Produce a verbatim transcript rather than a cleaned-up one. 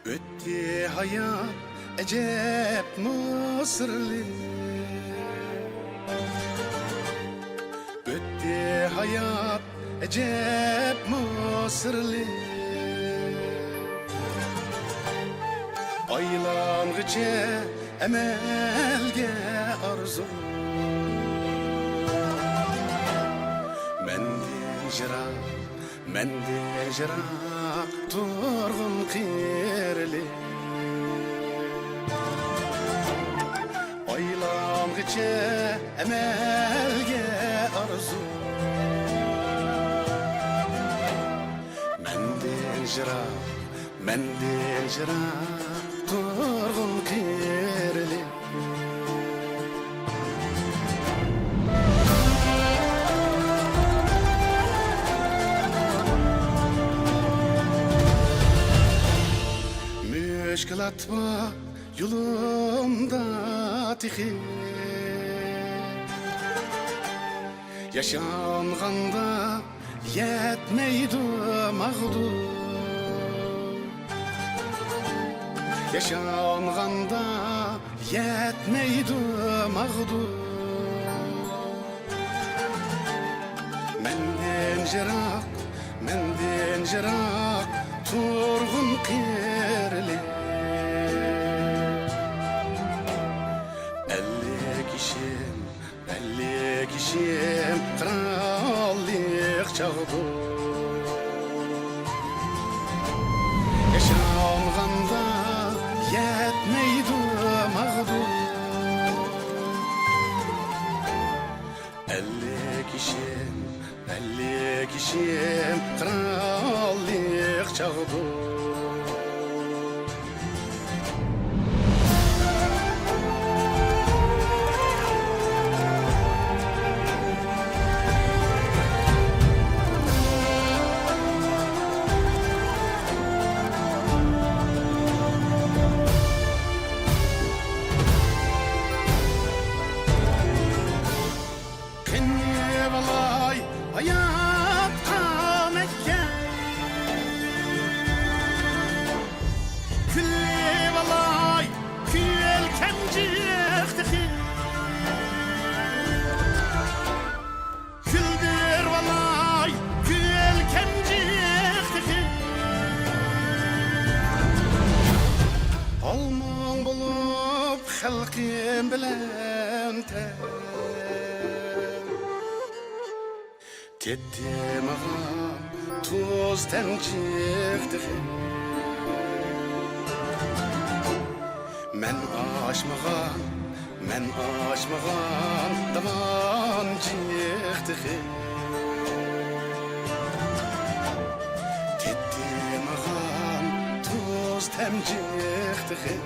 ئۆتتى ھايات ئەجەبمۇ سىرلىق، ئۆتتى ھايات ئەجەبمۇ سىرلىق. ئايلانغىچە ئەمەلگە ئارزۇ، مەندىن يىراق، مەندىن يىراق تۇرغۇن قېرىلىق. ئايلانغىچە ئەمەلگە ئارزۇ، مەندىن يىراق، مەندىن يىراق تۇرغۇن قېرىلىق. مۈشكۈلات بار يولۇمدا تېخى، ياشانغاندا يەتمەيدۇ ماغدۇر، ياشانغاندا يەتمەيدۇ ماغدۇر. مەندىن يىراق، مەندىن يىراق تۇرغۇن قېرىلىق. ئەللىك يېشىم، ئەللىك يېشىم قىرانلىق چاغدۇر. ياشانغاندا يەتمەيدۇ ماغدۇر. ئەللىك يېشىم، ئەللىك يېشىم قىرانلىق چاغدۇر. قېنى بالاي ھاياتقا مەھكەم، كۈللى بالاي كۈلكەم جىق تېخى، كۈلدۈر بالاي كۈلكەم جىق تېخى. ھالمۇڭ بولۇپ خەلقىم بىلەن تەڭ، تېتى ماڭا تۇز تەم جىق تېخى. مەن ئاشمىغان، مەن ئاشمىغان دامان جىق تېخى. تېتى ماڭا تۇز تەم جىق تېخى.